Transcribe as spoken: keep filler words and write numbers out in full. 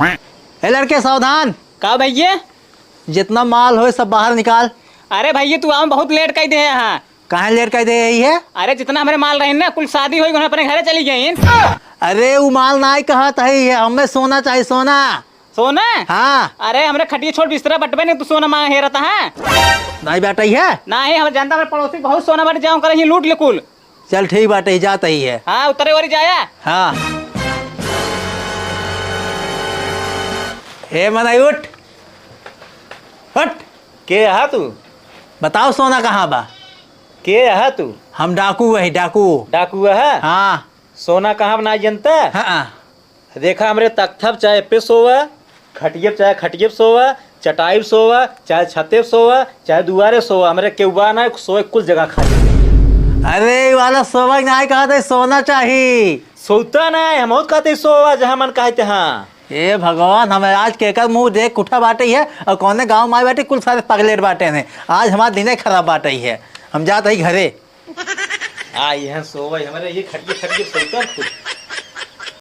ए लड़के, सावधान। का भइया? जितना माल होए, सब बाहर निकाल। अरे भइया, तू आवा, बहुत लेट कइ देहे यहाँ। काहे लेट कइ देहे है? अरे, जितना हमरे माल रहिन ना, कुल शादी होइ गइन, अपने घरे चली गइन। अरे, उ माल नाहीं कहत है, ये हमें सोना चाही, सोना। सोना? हाँ। अरे, हमरे खटिया छोड़, बिस्तरा बटबे नहीं, तू सोना माँग हेरत है। नाहीं बाटइ है? नाहीं, हम जानता, हमरे पड़ोसी बहुत सोना बाटे, जाओ करे ही लूट ले कुल। चल ठीक बाटे, जात ही है। हाँ, उतरे वाली जाया। हाँ। ए मनई उठ, उठ। के अहा तू? बताओ सोना कहाँ बा? के अहा तू? हम डाकू है, डाकू। डाकू अहा? हाँ। सोना कहाँ बा नाहीं जनता? हाँ। देखा, हमरे तख्ता पे चाहे पे सोवा, खटिया पे चाहे खटिया पे सोवा, चटाई पे सोवा, चाहे छते पे सोवा, चाहे दुआरे सोवा, हमरे केहू बा ना, सोए कुल जगह खाली। अरे, ई वाला सोवा नाहीं कहत है, सोना चाही। सोता नाहीं, हम बहुत कहत ही सोवा, जहाँ मन कहत है, हाँ। ए भगवान, हमें आज केकर मुँह देख उठा बाटइ है, अउर कौने गाँव में आए बाटे, कुल सारे पगलेट बाटे हैं। आज हमार दिने खराब बाटइ है, हम जात ही घरे। आ, इहाँ सोवइ, हमरे ये खटिया, खटिया सोवतन कुल।